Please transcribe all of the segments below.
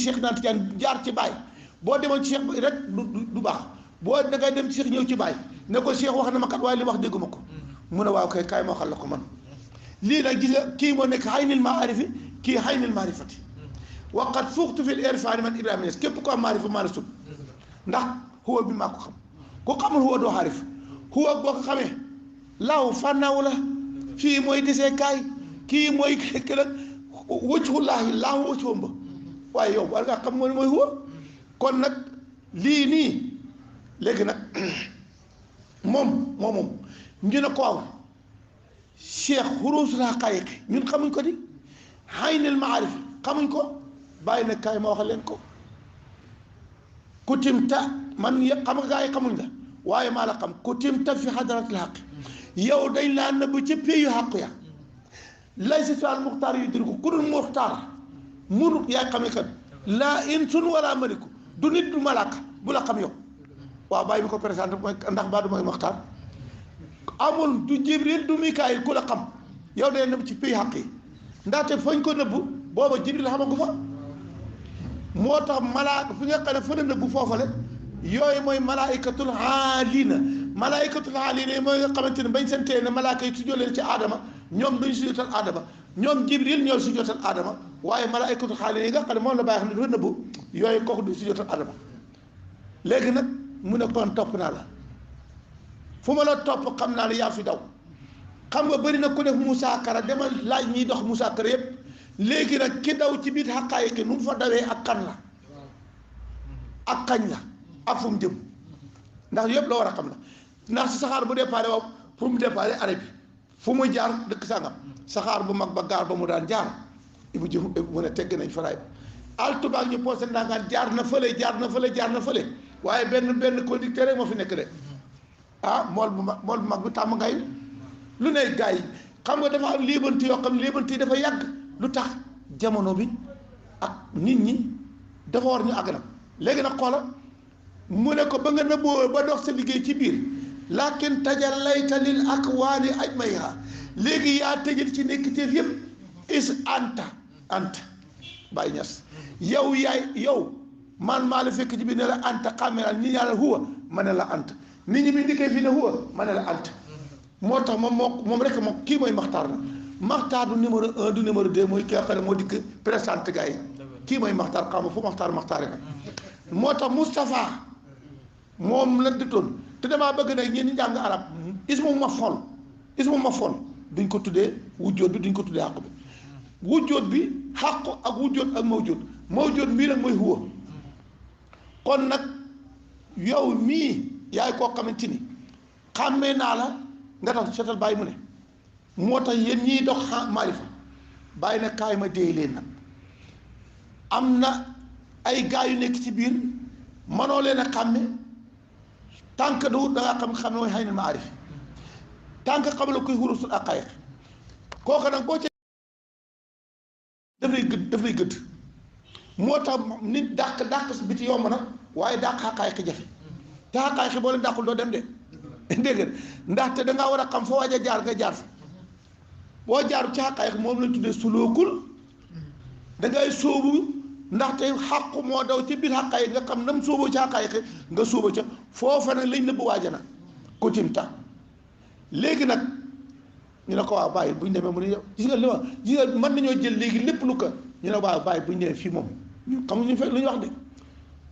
Cheikh naan Tijaan jaar ci baay boo demoon ci Cheikh rek du baax boo da ngay dem ci Cheikh ñëw ci baay ne ko Cheikh wax na ma kat waaye li wax dégguma ko mu ne waaw kay kaay ma waxal la ko man lii nag gis nga kii moo nekk xaynil maarifi kii xaynil maarifati waqat fuuxtu fil irfaani man Ibrahima Niass képp ko am maarifa maa la sut ndax huwa bi maa ko xam ku xamul huwa doo xaarif huwa boo ko xamee laaw fànnaaw la fii mooy desee kaay kii mooy këla wëccullaahi laahu wëccuwam ba waaye yow war ngaa xam moo ne mooy huwa kon nag lii nii léegi nag moom ñu ne ko waaw cheikh xuruusul haqaayiq ñun xamuñ ko di xaynil maarif xamuñ ko bàyyi na kaay ma wax leen ko kutimta man xam nga gaa yi xamuñ la waaye maa la xam kutimta fi xadaratil xaq yow dañ laa nëbb ci péyu xàqu ya lay si al muxtaar yu dir ko ku dul muxtaar munu yaay xamee kat laa insun wala maliku du nit du malaaka bu la xam yow waaw bàyyi bi ko présenté mooy ndax baa du mooy muxtaar amul du jibril du mikaayil ku la xam yow day nëbb ci péyu xàq yi ndaxte fañ ko nëbb booba jibril xamagu fa moo tax malaaka fi nga xam ne fa la nëbb foofale yooyu mooy malaayikatul xaalina malaayikatul xaalina mooy nga xamante ne bañ santee ne malaaka yi sujjóotal ci aadama ñoom duñ sujjóotal aadama ñoom jibril ñoo sujjóotal aadama waaye malaayikatul xaalina yi nga xam ne moom la bàyyi xam ne dafa nëbb yooyu kooku du sujjóotal aadama léegi nag mu ne kon topp naa la fu ma la topp xam naa ne yaa fi daw xam nga bëri na ku def musaakara demal laaj ñiy dox musaakara yépp léegi nag ki daw ci biir xaqaayiqi nu mu fa dawee ak kan la ak kañ la ak fu mu jëm ndax yëpp la war a xam la ndax si saxaar bu déparé waaw fu mu déparé arrêt bi fu mu jaar dëkk sàngam saxaar bu mag ba gaar ba mu daan jaar ibu jëm mu ne tegg nañ faraay altubaak ñu posé ndangaan jaar na fële jaar na fële waaye benn conducteur rek moo fi nekk de ah mool bu mag bi tàmm ngay lu ne gars yi xam nga dafa am liibanti yoo xam liibanti dafa yàgg lu tax jamono bi ak nit ñi dafa war ñu àgg nag léegi nag xoola mu ne ko ba nga nëbboo ba dox sa liggéey ci biir lakin tajallayta lil akwaani ajmayha léegi yaa tëjal ci nekkiteef yëpp is anta Baye Niass yow man maa la fekk ci biir ne la anta xàmmeeral ñi ñaa la huwa ma ne la anta nit ñi bi ndikkee fii ne huwa ma ne la anta moo tax moom rek moom kii mooy maxtaar na maxtaar du numéro 1 du numéro 2 mooy kii nga xam ne moo dikk présenté gars yi kii mooy maxtaar xam nga fu maxtaare nag moo tax Moustapha moom la dëttoon te damaa bëgg nag ñeen ñi jàng arab ismu mafoon duñ ko tuddee wujjóot bi duñ ko tuddee xàq bi wujjóot bi xàq ak wujjóot ak mawjóot mii nag mooy huwa kon nag yow mii yaay koo xamante ni xàmmee naa la nga tax seetal bàyyi mu ne moo tax yéen ñiy dox maarifa bàyyi na kaay ma déey leen nag am na ay gaa yu nekk ci biir manoo leen a xàmme tànk du da ngaa xam ne mooy xaynul maarif tànk xam la koy xurusul aqaayiq kooka nag boo ca daf lay gëdd moo tax nit dàq biti yomb na waaye dàq xaqaayiq jafe te xaqaayiq boo leen dàqul doo dem de dégg nga ndaxte dangaa war a xam foo waaj a jaar nga jaar fa boo jaaru ci xaqaayiq moom lañ tuddee sulookul dangay sóobu ndaxte xàqu moo daw ci biir xaqaayiq nga xam nam sóoboo ci xaqaayiq nga sóoba ca foofa nag lañ nëbb waaja nag ko timta léegi nag ñu ne ko waaw bàyyi bu ñu demee mu ne yow gis nga mën nañoo jël léegi lépp lu ko ñu ne waaw bàyyi bu ñu demee fii moom ñu xamuñu fekk lu ñu wax de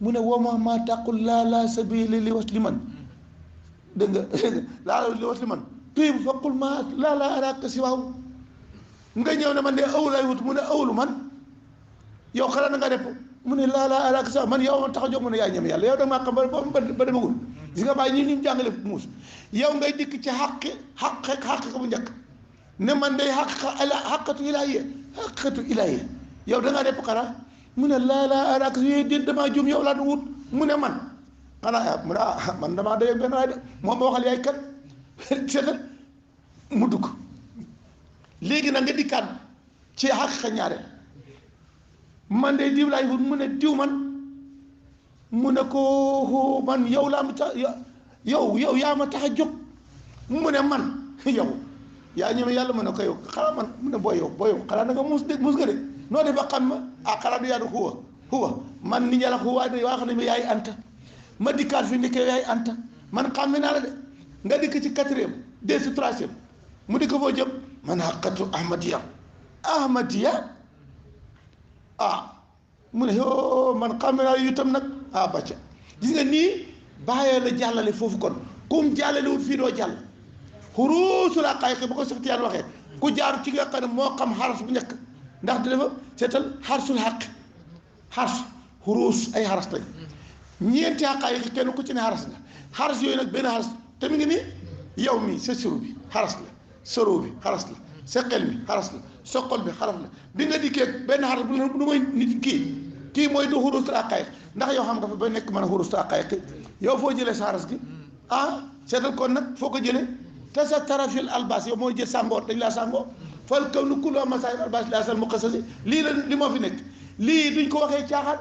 mu ne wama maa tàqul laa sabila li was li man dégg nga laa li was li man tuy bu faqul ma laa araaka si waaw nga ñëw ne man de aw lay wut mu ne awlu man yow xalaat na nga def mu ne laa araaka si waaw man yow man tax a jóg mu ne yaay ñeme yàlla yow da maa xam ba demagul gis nga bàyyi ñi ñu jàngale muus yow ngay dikk ci xàq bu njëkk ne man day xàqatu ilaahiya yow da ngaa def xanaa mu ne laa araak yooyu déet damaa juum yow laa du wut mu ne man xanaa mu ne man damaa doy benn waay de moom ma waxal yaay kat seetal mu dugg léegi nag nga dikkaat ci xàq ñaareel man de diw laay wut mu ne diw man mu ne ko man yow laa ma tax yow yaa ma tax a jóg mu ne man yow yaa ñeme yàlla mu ne ko yow xanaa man mu ne booy yow xanaa na nga muus nga de noo def ba xam ma xanaa du yaa du xuwa huwa man ni ñala huwa de wax na mi yaay anta ma dikkaat fi ndike yaay anta man xàmme naa la de nga dikk ci quatrième de si troisième mu dikk foo jëm man xaqatu ahmadiya mu ne yoo man xàmme naa yu tam nag bacca gis nga nii bàyyee la jàllale foofu kon kum jàllale wut fii doo jàll xuruusul haqaa'iq ba ko Seex Tijaan waxee ku jaar ci nga xam ne moo xam xaras bu njëkk ndax dafa seetal xarsul xaq xars xuruus ay xaras lañ ñeenti haqaa'iq kenn ku ci ne xaras la xaras yooyu nag benn xaras te mi ngi ni yow mi sa siru bi xaras la soro bi xaras la sa xel mi xaras la sa xol bi xaras la bi nga dikkee benn xaras bu lu mooy nit kii mooy du xuruusul haqaa'iq ndax yow xam nga fa ba nekk mën a xuruusul haqaa'iq yow foo jëlee sa xaras gi seetal kon nag foo ko jëlee te sa tarafil albas yow mooy jël sàngoo dañ laa sàngoo fal kaw nu kuloo masaayil albas laa sal muqassasi lii la li moo fi nekk lii duñ ko waxee caaxaan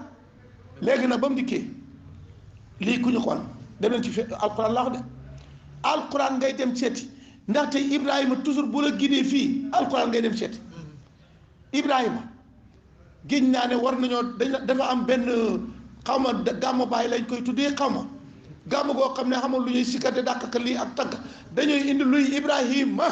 léegi nag ba mu dikkee lii ku ñu xool dem leen ci fi alquran laa wax de alquran ngay dem seeti ndaxte Ibrahima toujours bu la ginee fii alquran ngay dem seeti Ibrahima géej naa ne war nañoo dafa am benn xaw ma gàmmu bàyyi lañ koy tuddee xaw ma gàmmu goo xam ne xamul lu ñuy sikkate dàq ka lii ak tagg dañuy indi luy Ibrahima